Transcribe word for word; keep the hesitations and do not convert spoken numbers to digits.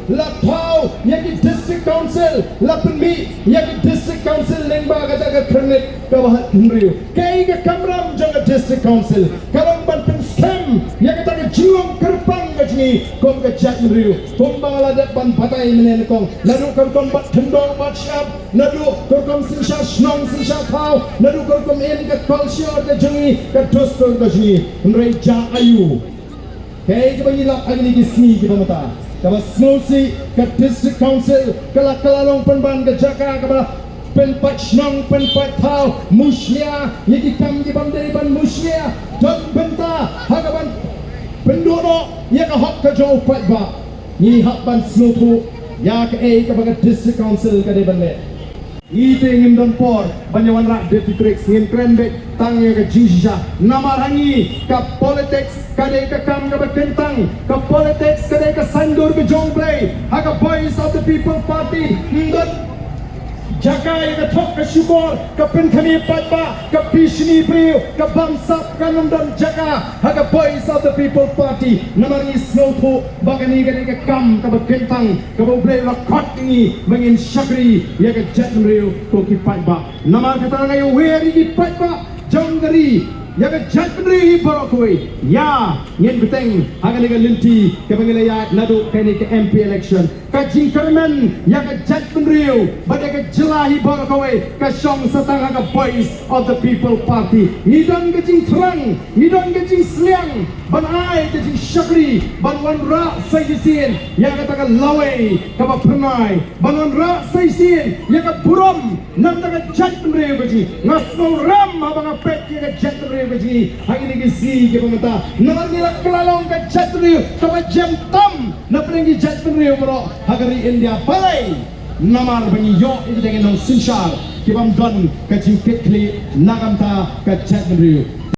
La thaw ïa ki District Council, la pynmih ïa ki District Council lyngba kata ka khyrnit kaba hat hynriew. Kaei ka kamram jong ka District Council? Ka long ban pynskhem ïa kata ka jinglong kyrpang ka jong ngi kum ka jaitbynriew. Kumba la dep ban batai mynne nyngkong, naduh ka rukom bat khyndew bat shyiap, naduh ka rukom synshar shnong synshar thaw, naduh ka rukom im ka culture ka jong ngi, ka dustur ka jong ngi. Hynrei jia aiu? Kaei kaba ngi lap ha kine ki sngi kiba mynta, kaba sngewsih ka District Council ka la kylla long pynban ka jaka kaba pynpait shnong pynpait thaw, mushlia ïa ki kam kibym dei ban mushlia. Don bynta ha kaban pynduh noh ïa ka hok ka jong u paidbah. Ngi hap ban sngewthuh ïa kaei kaba ka District Council ka dei ban leh. Ngi te ngim don por ban ïa wanrah dirty tricks, ngin kren beit tang ïa ka jingshisha. Namar ha ngi ka politics ka dei ka kam kaba kyntang, ka politics ka dei ka saiñdur ka jong U Blei. Ha ka Voice of the People Party ym don jaka ïa ka thok ka shukor, ka pynkhmih paidbah, ka bishni briew, ka bamsap, kam don jaka ha ka Voice of the People Party. Namar ngi sngewthuh ba kane ka dei ka kam kaba kyntang kaba U Blei u la khot ïa ngi ba ngin shakri ïa ka jaitbynriew ko ki paidbah. Namar kata nga ïawer ïa ki paidbah jong ka ri, ïa ka jaitbynriew hi baroh kawei, ïa ngin bteng ha kane ka lynti kaba ngi la ïaid naduh kane ka M P election. Ka jingkyrmen ïa ka jaitbynriew bad ïa ka jylla hi baroh kawei ka shong sa tang ha ka Voice of the People Party. Ngi don ka jingthrang, ngi don ka jingsliang ban ai ka jingshakri, ban wanrah sa shisien ïa kata ka lawei kaba phyrnai, ban wanrah sa shisien ïa ka burom na bynta ka jaitbynriew ka jong ngi. Nga sngewrem haba nga peit ïa ka jaitbynriew ka jong ngi ha kine ki sngi kiba mynta. Namar ngi la kylla long ka jaitbynriew kaba jem tam na pdeng ki jaitbynriew baroh ha ka ri India. Balei? Namar ba ngi ïoh ïa kita ki nongsynshar kibym don ka jingkitkhlieh na ka bynta ka jaitbynriew.